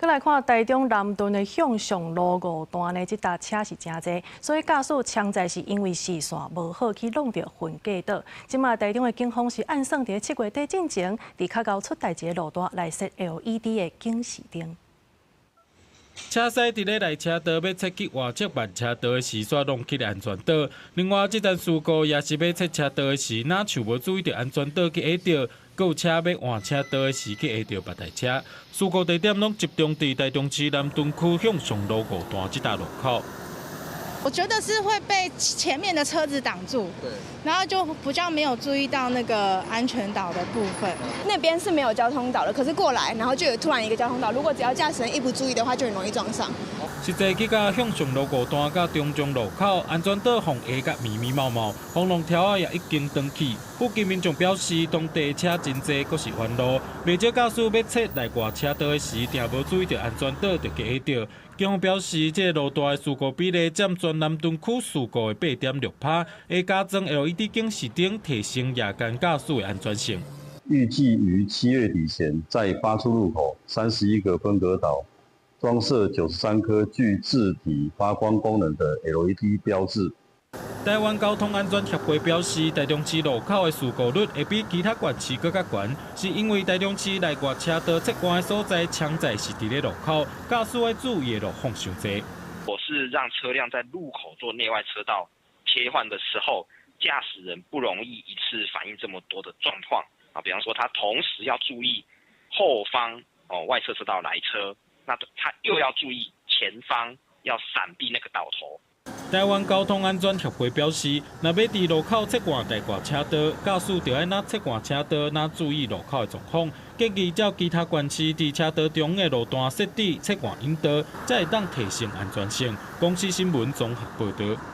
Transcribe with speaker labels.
Speaker 1: 閣來看台中南屯的向上路五段呢，這搭車是誠濟，所以駕駛常在是因為視線無好去挵著分隔島。這馬台中的警方是按算佇7月底進前，佇較𠢕出代誌的路段來設 LED 的警示燈。
Speaker 2: 車駛佇咧內車道欲切去外側慢車道的時，煞挵去安全島。另外，這單事故也是欲切車道的時，若像無注意著安全島去挨著，閣有車欲換車道的時去挨著別台車。事故地點攏集中佇台中市南屯區向上路五段這搭路口。
Speaker 3: 我覺得是會被前面的車子擋住，然後就比較沒有注意到那個安全島的部分。
Speaker 4: 那邊是沒有交通島的，可是過來，然後就有突然一個交通島，如果只要駕駛人一不注意的話，就很容易撞上。
Speaker 2: 實際去到向上路五段佮中正路口，安全島予下甲密密麻麻，防浪條仔也已經斷去。附近民眾表示，當地車真濟，閣是彎路，袂少駕駛欲切內外車道的時，定無注意著安全島就去挨著。警方表示，這個路段的事故比例佔全南屯區事故的8.6%，會加裝 LED 警示燈，提升夜間駕駛的安全性。
Speaker 5: 預計於7月底前，在八處路口31個分隔島裝設93顆具自體發光功能的 LED 標誌。
Speaker 2: 台灣交通安全協會表示，台中市路口的事故率會比其他縣市閣較懸，是因為台中市內外車道切換的所在，常在是佇咧路口，駕駛愛注意的路況傷濟。
Speaker 6: 我是讓車輛在路口做內外車道切換的時候，駕駛人不容易一次反應這麼多的狀況啊，比方說他同時要注意後方哦外側車道來車，那他又要注意前方要閃避那個島頭。
Speaker 2: 台灣交通安全協會表示，若欲佇路口切換內外車道，駕駛著愛若切換車道，若注意路口的狀況。建議照其他縣市佇車道中的路段設置切換引導，才會當提升安全性。公視新聞綜合報導。